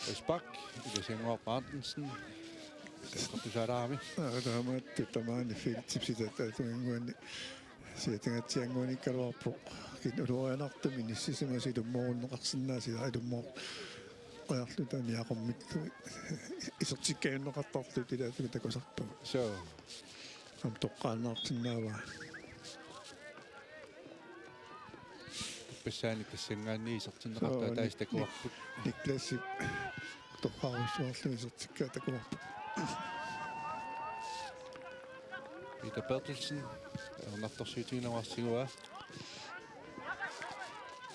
Frispark, Ilisiannguaq Martensen. Seqqortusalaarami. Aa, taamaattoq tamaani feltip sitata tunginnguani. Siatingaatsiannguanikkaluarpoq. Kisianni ulorianartumik inissisimasut ilummoorunneqarsinnaasut ilummoorluta niaqormittut isertikkajunneqartartut ilaatigut takusarpagut. Soo. Aamma toqqaannarsinnaavaa. Uppassaani tassanngaanniit isertinneqartut. Soo, ataasiinnaq Nik-, takuarput. Niklasip toqqaarujussuarlugu isertikkaa takuarput. Peter Berthelsen, ajornartorsiutigineqarsinnaappaa.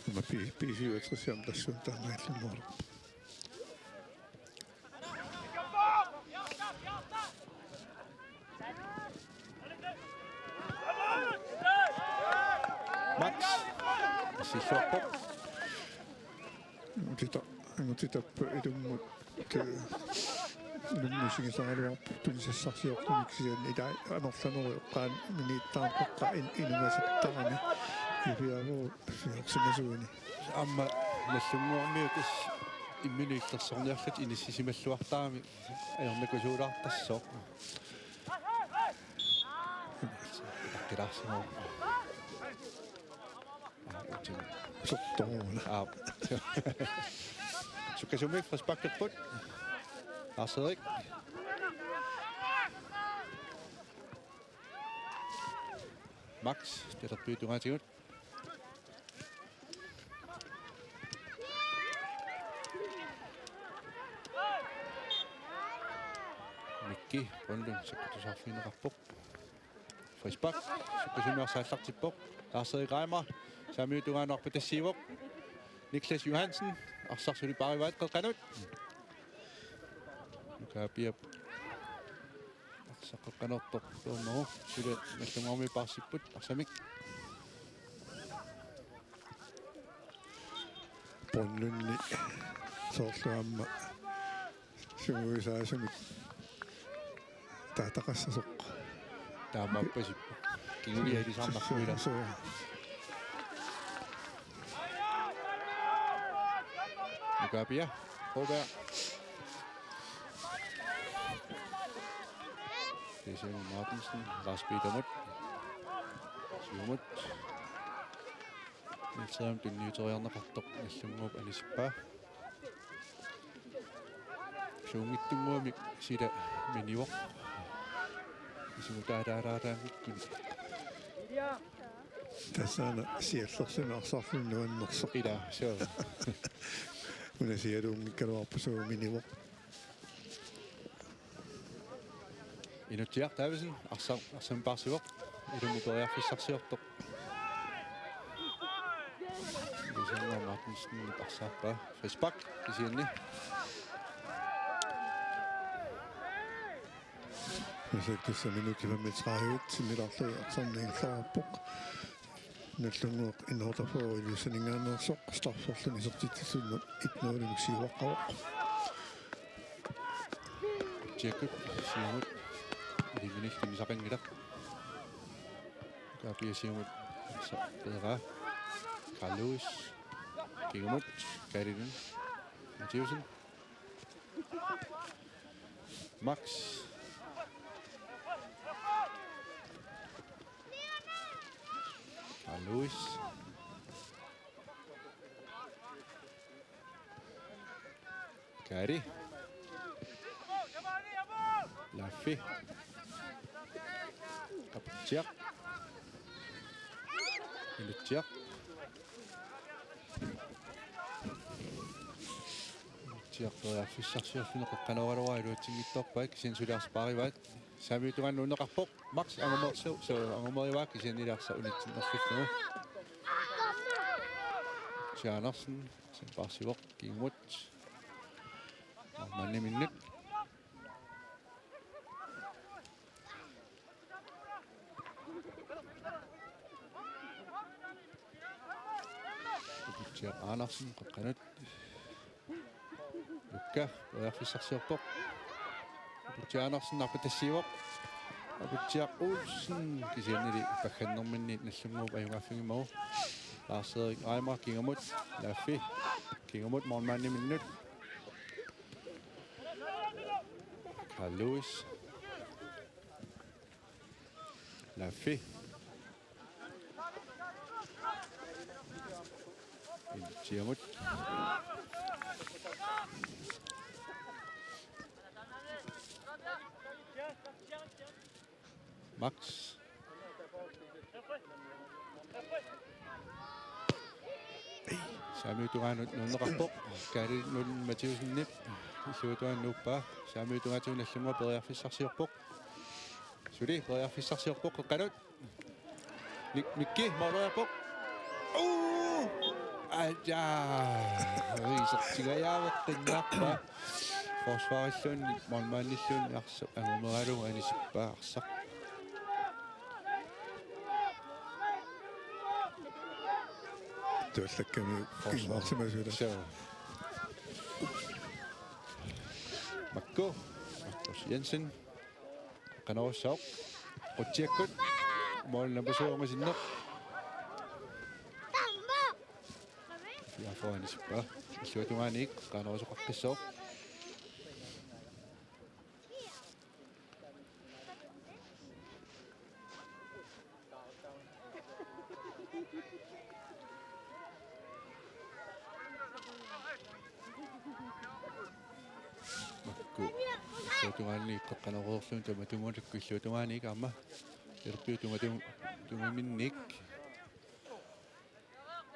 Aamma P-, P syvogtres aamma tassuuna taanna illunnerulerpoq. Mats. Sissuarpoq. Tita, tita ilummut, eh, ilummut isigisaraluarpoq tunisassarsiortumik kisianni ilai amerlanerup eqqaani minittaartoqqaaq in-, inumasattarami. Ipiavu siorsimasuini. Aamma Nagdlunguarmiut tassa imminut illersorniarlutik inissisimalluartaramik ajornakusuulaartarsoq. Takkilaarsimavoq. Sortoruuna. Aap. Sukkasuumik frisparkerput. Lars-Erik. Max, talerpiup tungaatigut. Mikki Brønlund sakkutusarfigineqarpoq. Frispark, sukkasuumik arsaq aallartippoq. Lars-Erik Reimer, saamiup tungaanut arpatassiivoq. Niklas Johansen, arsaq suli paarivaat qeqqanut. Nuka Piap. Arsaq qeqqanortoq tuummagu, suli Nagdlunguarmiut paarsipput arsamik. Brønlundi soorlu aamma sungiusaasumik taataqassasoq. Taamaappasippoq. Kingulia ilisarnarpoq ila. Suu. Nuka Pia. Håber. Det er Simon Martinsen. Lars Petermut. Siumut. Nielseram tunniuteriarneqartoq Nagdlunguup anisippaa. Suunngitsunnguamik sila minivoq. Isumutaalaalaalaanngikkuni. Tassaana siallersimik arsarluni nuannersoq. Ila, suu. Una sialuunngikkaluarpoq suu minivoq. Inutsiaq Davidsen, arsaq, arsaq paarsivoq. Ilumut periarfissarsiortoq. Ilisarnaq Martinsen arsaappaa. Frispark, kisianni. Massakkut tassa minutsit femogtredive sinnilaarlugit arsarneq ingerlareerpoq. Nagdlunguup N otteogfyrre Ilulissaninngaanneersoq strafferluni isertitsisunnut et nul-imik siuaqqavoq. Tjekkut, Siumut, iliminillu nisaqanngilaq. Nuka Pia Siumut, sa-, peeraa. Carl Lewis, kingumut, Kalinen, Mathiussen. Max. Carl Lewis. Kari. Laffi. Aputsiaq. Ilutsiaq. Ilutsiaq periarfissarsiorluni qeqqanooraluarpaa iluatsinngitsoorpaa kisianni suli arsaq paarivaat. Saamiup tungaanut nuunneqarpoq. Max angumersu-, suu, angumerivaat kisianni arsaq unitsinnerlullugu. Sianersen, sen paarsivoq, kingumut. Målmandiminnut. Aputsiaq Andersen, qeqqanut. Lukka, periarfissarsiorpoq. Aputsiaq Andersen, arpatassiivoq. Aputsiaq Olsen, kisiannili paggannerminni Nagdlunguup ajugaaffigimmagami. Lars-Erik Reimer, kingumut, Laffi, kingumut, målmandiminnut. Carl Lewis. Laffi. Ilutsiamut. Max. Saamiup tungaanut nuunneqarpoq. Kaali Nuun Mathiussenip. Illuatungaanut nuuppaa. Saamiup tungaatigut Nagdlunguaq periarfissarsiorpoq. Suli periarfissarsiorpoq qeqqanut. Mik-, Mikki, måleriarpoq. Uu! Aja! Isertigajaaveqqinnarpa. Forsvarilluunniit, målmandilluunniit arsaq angumeralugu anisippaa arsaq. Tuallakkami forsvar. Imaarsimasula. Suu. Makku. Markus Jensen. Qanorissaaq. Qutsiakkut. Mål nummer syv, ungasinneq. Fiafoanisippaa. illuatungaaniit qanoq soqaqqissooq. Makku illuatungaaniit qeqqanoreerluni tamatumunnga illuatungaaniit aamma Talerpiup tungatum-, tungaminniit.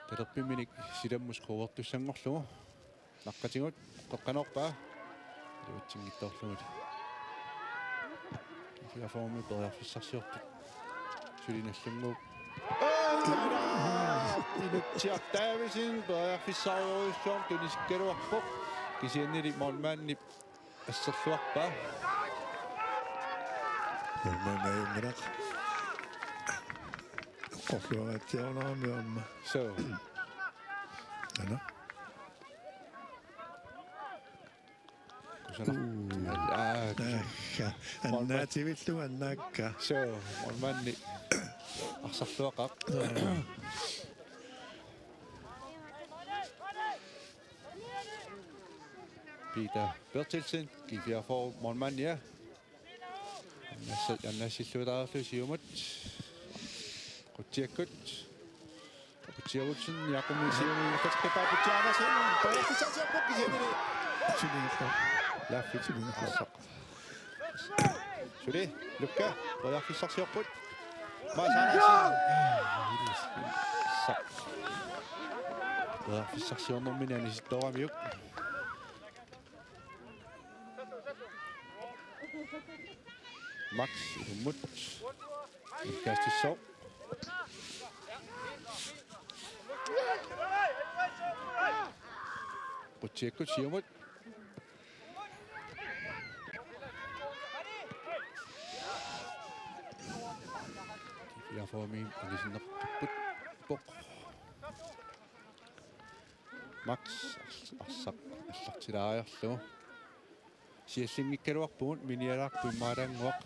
Talerpiminik silammut scoreertussanngorlugu. Naqqatigut qeqqanoorpaa. Iluatsinngitsoorlugit. Kia Formi periarfissarsiortut. Suli nallunnguup. Inutsiaq Davidsen periarfissarsiorujussuarmik tunisikkaluarpoq. Kisiannili målmandip asserluarpaa. Målmandi ajunngilaq. Oqorluaratsiarunarami aamma. So. Ana. Kusanaq. Uu. Aa, Naakka. Målmand. Annaativillugu annaakka. So, målmandi arsarluaqaaq. Peter Bertelsen, G fireogfyrre målmandia. Annassat, annassilluataarlu siumut. Qutsiakkut. Qutsiavutsen, Jakobsen, siumut, Qutsiaq Andersen. Periarfissarsiorput kisiannili. Suli. Laffi. Suli. Suli, Lukka, periarfissarsiorput. Mads Andersen. Sa-, periarfissarsiornermini anisittooramiuk. Max, ilummut. Kastissoq. Qutsiakkut siumut. G fireogfyrre anisinneqarpoq. Max ars-, arsaq allartilaariarlugu. Siallinngikkaluarpugut minialaarput immaalaannguaq.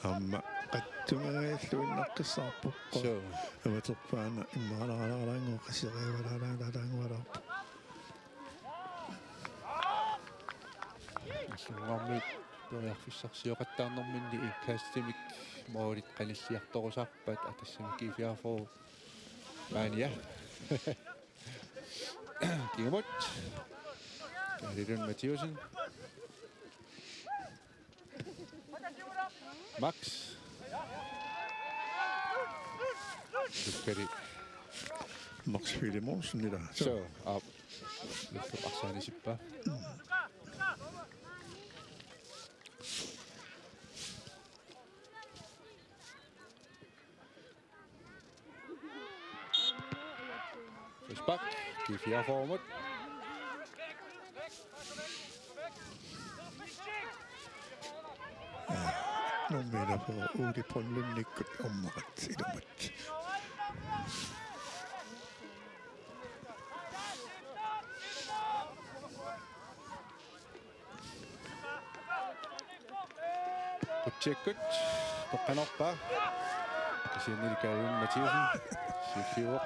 Aamma qatsungaajalluinnaqqissaarpoq. Suu. Avaterpaana immaalaaralaaraannguaq qaseriavalaalaalaanngualaarpoq. Nallunnguarmiut periarfissarsioqattaarnerminni indkastimik målit qanilliartorusaarpaat, tassami G fireogfyrre maania. Kingumut. Kaali Lund Mathiassen. Max. Lukkali. Max Filemonsen, ilaa. Suu, aap. Lukka arsaanisippaa. Frispark, G fireogfyrre-mut. Nummer på Ole Brønlundikkut ommat ilummut. Qutsiakkut toqqanerpaa. Kisiannili Kaali Lund Mathiassen siulliuvoq.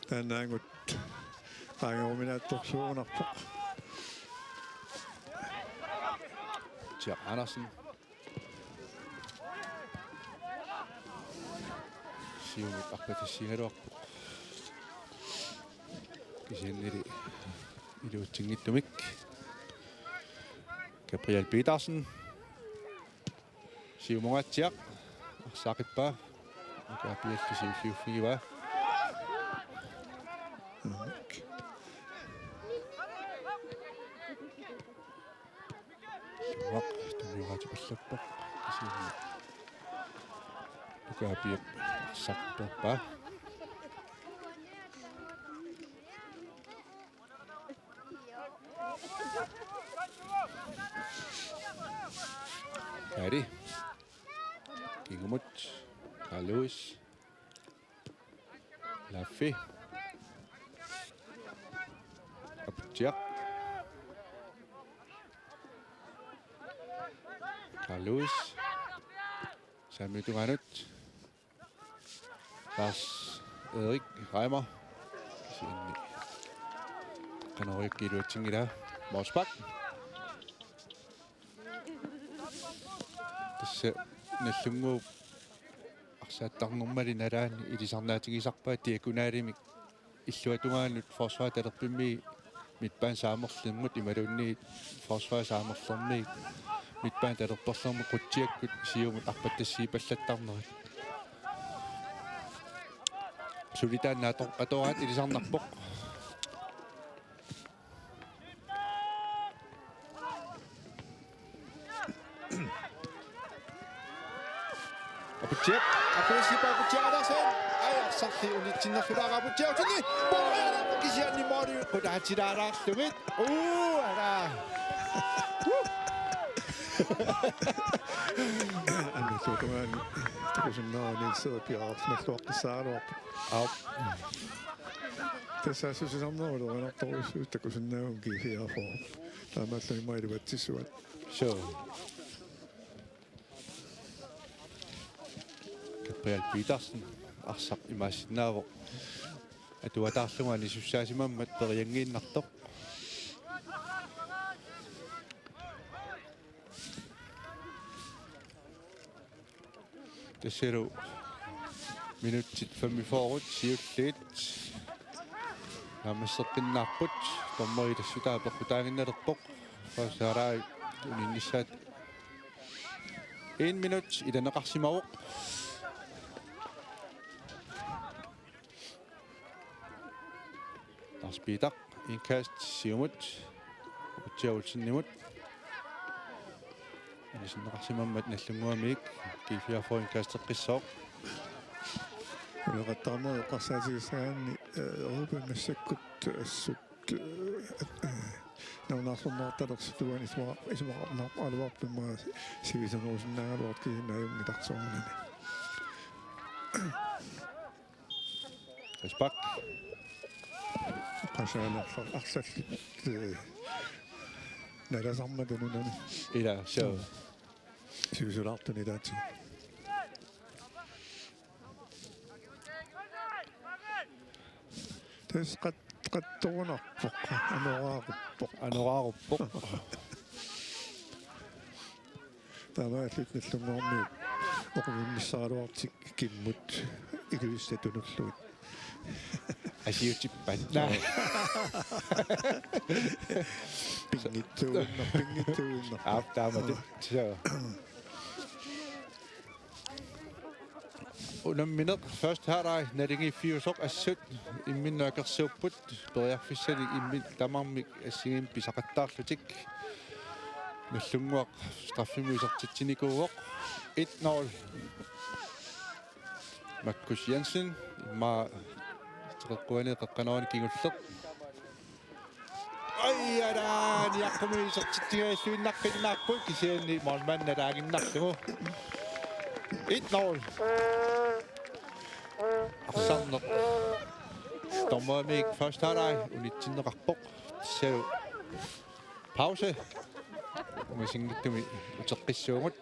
Taannaangut qaangeruminaatsorsuugunarpoq. Jack Andersen. Siumut arpatassigaluarpoq. Kisiannili iluatsinngitsumik. Gabriel Petersen. Siumungaatsiaq. Arsaaqqippaa. Nuka apiallu siulliuffigivaa. Siumaq tunniugaatipallappoq. Kisianni Nuka Apiup arsaq peerpaa. Kaali. Kingumut. Carl Lewis. Laffi. Aputsiaq. Carl Lewis. Saamiutungaanut. Lars Erik Reimer. Kisianni qanoq iluatsinngilaa. Mols Bak. Tassa Nagdlunguup arsaattarnermali nalaani ilisarnaatigisarpaat diagonalimik illuatungaanut forsvar talerpimmii midtbane saamerlermut imaluunniit forsvar saamerlermiit midtbane talerperlermut qutsiakkut siumut arpattassiipallattarnerat. Suli taanna ato-, atoraat ilisarnarpoq. Aputsiaq, Aputsiaq, Aputsiaq Andersen. Ai, arsarli unitsinnersulaaraa Aputsiaq utsini. Moorialerpoq kisianni mooriut qutaatilaalaarlugit. Uu, ala. Annertuutungaani takusinnaanit serpiaarfik nalluaqqissaagaluarpoq. Aap. Tassa assersuutigineqarnartoq uanartorujussuit takusinnaavagut G fireogfyrre. Taamaalluni immaqa iluatsissuat. Suu. Gabriel Petersen arsaq imaassinnaavoq. Atuataarlugu anisussaasimammat periangiinnartoq. Tassalu minutsit femogfyrre siulliit naammasseqqinnaarput. Dommeri tassutaa peqqutaaginnalerpoq. Første halvleg uninnissaat en minut ilaneqarsimavoq. Lars Peter, indkast siumut. Aputsiaq Olsenimut. Anisinneqarsimammat Nagdlunguamiit G fireogfyrre indkasteqqissaaq. Uleqattaarneq eqqarsaatigissagaanni, eh, Ruben massakkut assut, eh, nalunaarsorneqartalersut uani isuma-, isumaqarnarput aluarpimma sivisorusinnaagaluartoq kisianni ajunngitsoornani. Asbak. Qasaanerfaq arsallit, eh, nalasarmata nunami. Ila, suu. Sivisulaartuni ilaatigut. Tassa qat-, qattorunarpoq, anoraaruppoq. Anoraaruppoq. Taamaalillutit Nagdlunguarmiut oqimmiissagaluartut kimmut iluissat tunullugit. Asiutippat. Naa. Pinngitsuuinnaq, pinngitsuuinnaq. Aap, taamatut. Suu. Unammineq første halvleg naligiiffiusoq assut imminnut akersuupput, periarfissanik imminnut tamarmik assigiimmik pisaqattaarlutik. Nagdlunguaq straffimut isertitsinikuuvoq. Et nul. Markus Jensen, immaqa teqeqquani qeqqanoorani kingulleq. Ai, ala, niaqqumi isertitsinngilluinnaqqinnaarput kisianni målmand nalaaginnarlugu. Et nul. Arsarneq. Dommerimiit første halvleg unitsinneqarpoq. Suu. Pause. Ungasinngitsumik uteqqissuugut.